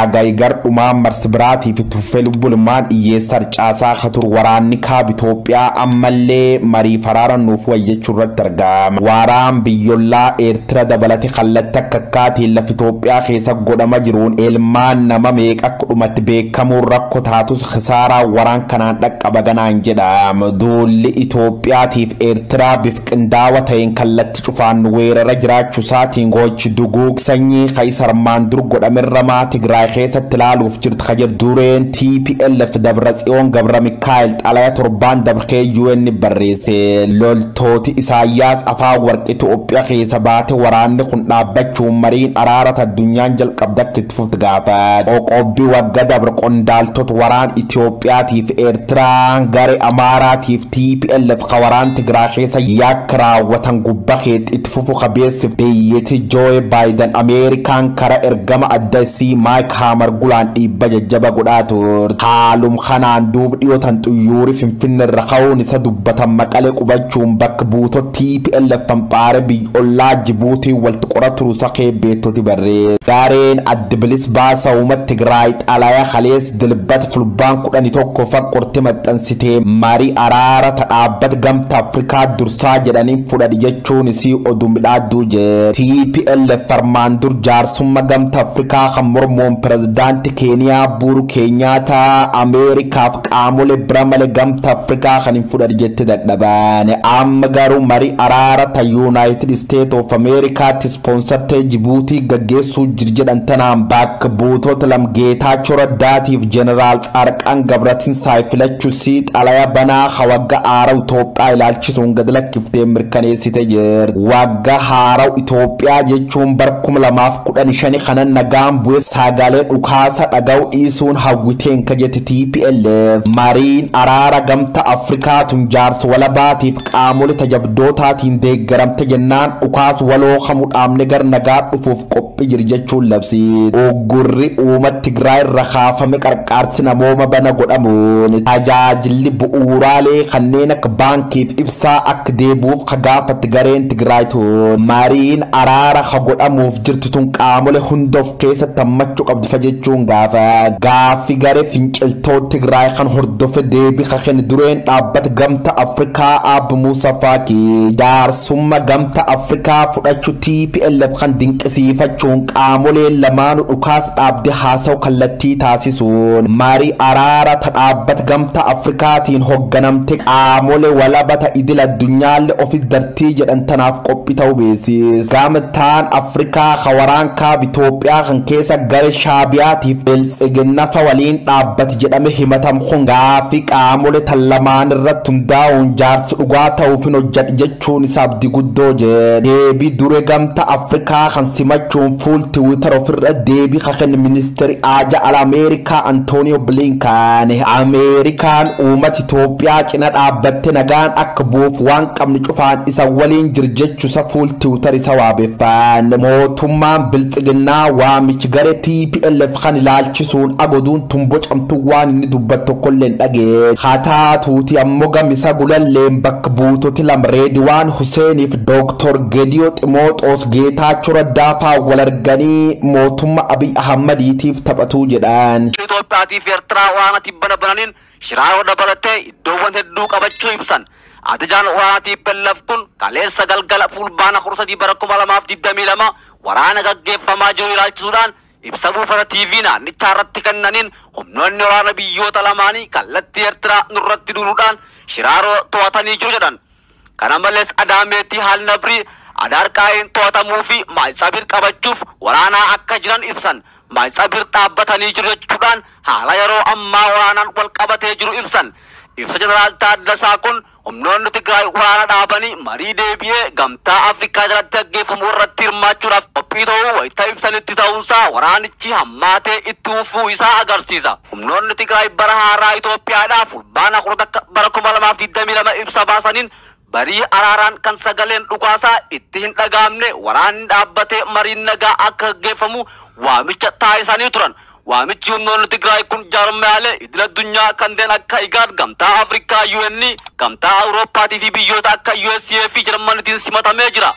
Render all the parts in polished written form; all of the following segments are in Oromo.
Hagay gardhumaa marsi biraatiif itti fufee lubbulmaan hiyyeessa harcaasaa katur waraanni kaaba Itoophiyaa ammallee marii faraarannuuf wayyachuu irratti argama. Waaraan biyyollaa Eertira dabalate kallatti akka akkaatiin lafa Itoophiyaa keessa godhama jiruun ilmaan nama meeqa akka dhumatti beekamuun rakkoo taatus kisaaraa waraan kanaan dhaqqaba ganaan jedhama. Duulli Itoophiyaatiif Eertiraa bif qindaawa ta'een kallatti cufaan weerara jiraachuu isaatiin gochi duguug sanyii kaysarmaan dur godhamerramaa Tigraay keessatti ilaaluuf jirti ka jedhu dureen TPLF Dabratsiyoon Gabra Mikaa'el xalaya torbaan dabrkee UN barreesse. Loltooti Isaayyaas afaan warqii Itoophiyaa keessa baate waraanni kun dhaabbachuun mariin araarata addunyaan jalqabde akka itti fuftu gaafate. Qoqqobbii wagga dabre qondaaltota waraan Itoophiyaatiif Eertiraa garee Amaaraatiif TPLF ka waraan Tigraay keessa yakka raawwatan gubbaa keetti itti fufu qabeessiif biyyatti Joe Biden Ameerikaan kara ergama adda isii Mike Hammer gulaan dhiibba jajjaba godhaa turte. Haalum kanaan duuba dhiyootan xuyyoori Finfinne irra ka'uun isa dubbatan maqalee qubachuun bakka buutota TPLF fanfaare biyya ollaa Jibuutii walitti qora turuusa kee beektoti barreesse. Gareen adda bilis baasa uummata Tigraay xalaya kalees dilbata fulbaan 11 faqqorti maxxansitee marii araara dhaabbata gamtaa Afrikaa dursaa jedhaniin fudhadhi jechuun isii oduu midhaadduu jedhe. TPLF farmaan dur jaarsummaa gamtaa Afrikaa kan mormuun pirezidaantii Keeniyaa Uhuru Keenyaataa Ameerikaaf qaamolee bira malee gamtaa Afrikaa kan hin fudhadhi jette dadhaban. Amma garuu marii araara ta United States of Americaatti ispoonsartee Jibuutii gaggeessuu jir jedhan tanaan bakka buutota lam Geetaachoo Raddaatiif Jeneraal Tsaarqaan Gabratinsaay filachuusii xalaya banaa wagga haaraw Itoophiyaa ilaalchisuun gad lakkiftee mirkaneessite jirti. Wagga haaraw Itoophiyaa jechuun bara 2015 kana nagaan bu'e sagalee dhukaasa dhaga'u dhiisuun hawwiteen ka jette TPLF. Mariin araara gamta Afrikaa tun jaarsa walabaatiif qaamolee tajabdootaatiin deeggaramte jennaan dhukaas waloo kamuu dhaabne gar nagaa dhufuuf qophii jiri jechuun labsiite. Uggurri uummata Tigraay irra kaafame qarqaarsi namooma bana godhamuun tajaajilli bu'uuraalee kanneen akka baankiif ibsaa akka deebi'uuf ka gaafatte gareen Tigraay tun. Mariin araara ka godhamuuf jirtu tun qaamolee hunda of keessatti hammachuu qabdi fa jechuun gaafa. Gaaffi garee finciltoota Tigraay kan hordofe deebii ka kenne dureen dhaabbata gamta Afrikaa Aab Muusaa Faaqii jaarsummaa gamta Afrikaa fudhachuu TPLF kan dinqisiifachuun qaamolee lamaanuu dhukaas dhaabde haasawu kallattii taasisuun marii araara ta dhaabbata gamta Afrikaatiin hoogganamte qaamolee walabata idil addunyaallee ofi dartii jedhan tanaaf qophii ta'uu beeksise. Gamtaan Afrikaa ka waraan kaaba Itoophiyaa kan keessa garee Shaabiyaatiif Biltsiginnafa waliin dhaabbate jedhame himatamu kun gaaffii qaamolee tan lamaan irratti hundaa'uun jaarsi dhugaa ta'uuf hin hojjedhe jechuun isaa abdii guddoo jedhe. Deebii dure gamta Afrikaa kan simachuun fuul Tiwiitar ofirra deebii ka kenne ministeerri haajaa ala Ameerikaa Antooniyoo Bilinkaan Ameerikaan uummata Itoophiyaa cina dhaabbatte nagaan akka bu'uuf waan qabne cufaan isa waliin jir jechuusa fuul Tiwiitar isa waabeffan. Mootummaan Biltsiginnaa waamichi garee TPLF kan ilaalchisuun agoduun tun bocamtu waan inni dubbatu tokkollee hin dhageenye. Haa taatuuti ammoo gamisa gulalleen bakka buutoti lama Reediwaan Huseeniif Dooktor Gediyoo Ximooxoos Geetaachoo Raddaa fa'aa wal arganii mootummaa Abiy Ahmadiitiif taphatuu jedhan. Itoophiyaatii fi Eertiraa waraana tibbana bananiin Shiraaroo dabalatee iddoowwan hedduu qabachuu ibsan. Ajajaan waraana TPLF kun kaleessa galgala fulbaana 13 bara 2022 waraana gaggeeffamaa jiru ilaalchisuudhaan ibsa buufata TV naannichaa irratti kennaniin humnoonni waraana biyyoota lamaanii kallattii Eertiraa nurratti duuluudhaan Shiraaroo to'atanii jiru jedhan. Kana malees Adaameetti Haalnabrii Adaarqaayin to'atamuu fi Maayitsabir qabachuuf waraanaa akka jiran ibsan. Maayitsabir dhaabbatanii jiru jechuudhaan haala yeroo ammaa waraanaan wal qabatee jiru ibsan. Ibsa Jeneraal Taaddasaa kun humnoonni Tigraay waraana dhaabanii marii deebi'ee gamtaa Afrikaa jalatti gaggeeffamu irratti hirmaachuudhaaf qophii ta'uu wayita ibsanitti ta'uunsaa waraanichi hammaatee itti fufuu isaa agarsiisa. Humnoonni Tigraay bara haaraa Itoophiyaadhaaf fulbaana 11 bara 2022 ibsa baasaniin barii araaraan kan sagaleen dhukaasaa itti hin dhaga'amne waraanni dhaabbatee mariin nagaa akka gaggeeffamu waamicha taasisanii turan. Waamichi humnoonni Tigraay kun jaarmiyaalee idil addunyaa kanneen akka IGAD, Gamtaa Afrikaa, UN, Gamtaa Awurooppaatii fi biyyoota akka USA fi Jarmaniitiin simatamee jira.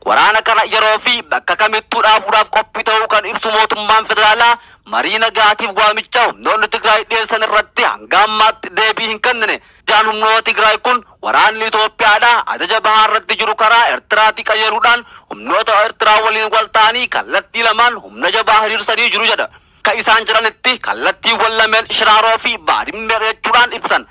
Waraana kana yeroo fi bakka kamittuu dhaabuudhaaf qophii ta'uu kan ibsu mootummaan federaalaa Marii nagaatiif waamicha humnoonni Tigraay dhiyeessan irratti hanga ammaatti deebii hin kennine. Ajajaan humnoota Tigraay kun waraanni Itoophiyaadha ajaja bahaa irratti jiru karaa Eertiraatti qajeeluudhaan humnoota Eertiraa waliin wal ta'anii kallattii lamaan humna jabaa hiriirsanii jiru jedha. Akka isaan jedhanitti kallattiiwwan lameen Shiraaroo fi Baadimmee jechuudhaan ibsan.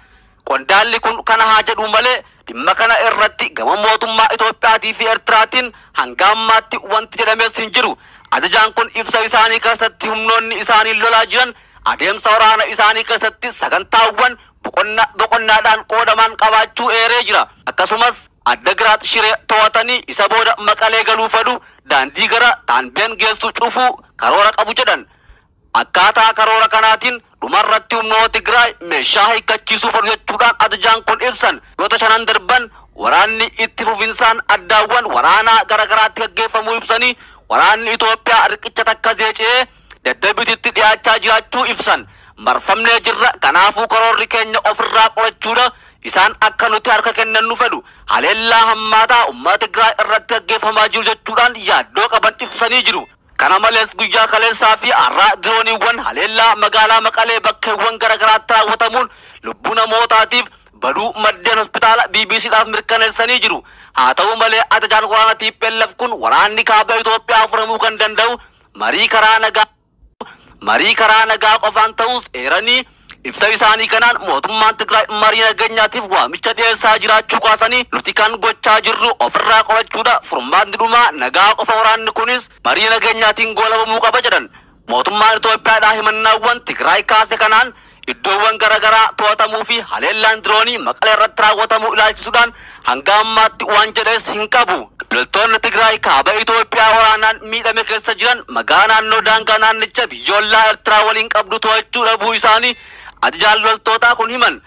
Qondaalli kun kana haa jedhu malee dhimma kana irratti gama mootummaa Itoophiyaatii fi Eertiraatiin hanga ammaatti wanti jedhames hin jiru. Ajajaan kun ibsa isaanii keessatti humnoonni isaanii lolaa jiran adeemsa waraana isaanii keessatti sagantaawwan boqonnaadhaan qoodaman qabaachuu eeree jira. Akkasumas Adda Giraat Shiree to'atanii isa booda Maqalee galuu fedhu, daandii gara Taanbeen geessu cufuu karoora qabu jedhan. Akkaataa karoora kanaatiin dhumarratti humnoota Tigraay meeshaa hiikkachiisuu fedhu jechuudhaan ajajaan kun ibsan. Yoota shanan darban waraanni itti fufinsaan addaawwan waraanaa garaagaraatti gaggeeffamuu ibsanii, waraanni Itoophiyaa riqicha takka zeecee daddabititti dhiyaachaa jiraachuu ibsan. Marfamnee jirra, kanaafuu karoorri keenya ofirraa qolachuudha. Isaan akka nuti harka kennannu fedhu. Haleellaa hammaataa uummata Tigraay irratti gaggeeffamaa jiru jechuudhaan yaaddoo qaban ibsanii jiru. Kana malees guyyaa kaleessaa fi har'aa dirooniiwwan haleellaa magaalaa Maqalee bakkeewwan garaagaraatti raawwatamuun lubbuu namootaatiif baduu maddeen hospitaala BBCdhaaf mirkaneessanii jiru. Haa ta'u malee ajajaan waraana TPLF kun waraanni kaaba Itoophiyaa furamuu kan danda'u marii karaa nagaa qofaan ta'us eeranii, ibsa isaanii kanaan mootummaan Tigraay marii nageenyaatiif waamicha dhiyeessaa jiraachuu kaasanii, nuti kan gochaa jirru ofirraa qolachuudha, furmaatni dhumaa nagaa qofa, waraanni kunis marii nageenyaatiin goolabamuu qaba jedhan. Mootummaan Itoophiyaadhaa himannaawwan Tigraay kaase kanaan iddoowwan garaagaraa to'atamuu fi haleellaan diroonii Maqalee irratti raawwatamuu ilaalchisuudhaan hanga ammaatti waan jedhes hin qabu. Loltoonni Tigraay kaaba Itoophiyaa waraanaan miidhame keessa jiran magaalaa naannoo daangaa naannicha biyyoolaa Eertiraa waliin qabdu to'achuu dhabuu isaanii ajajaan loltootaa kun himan.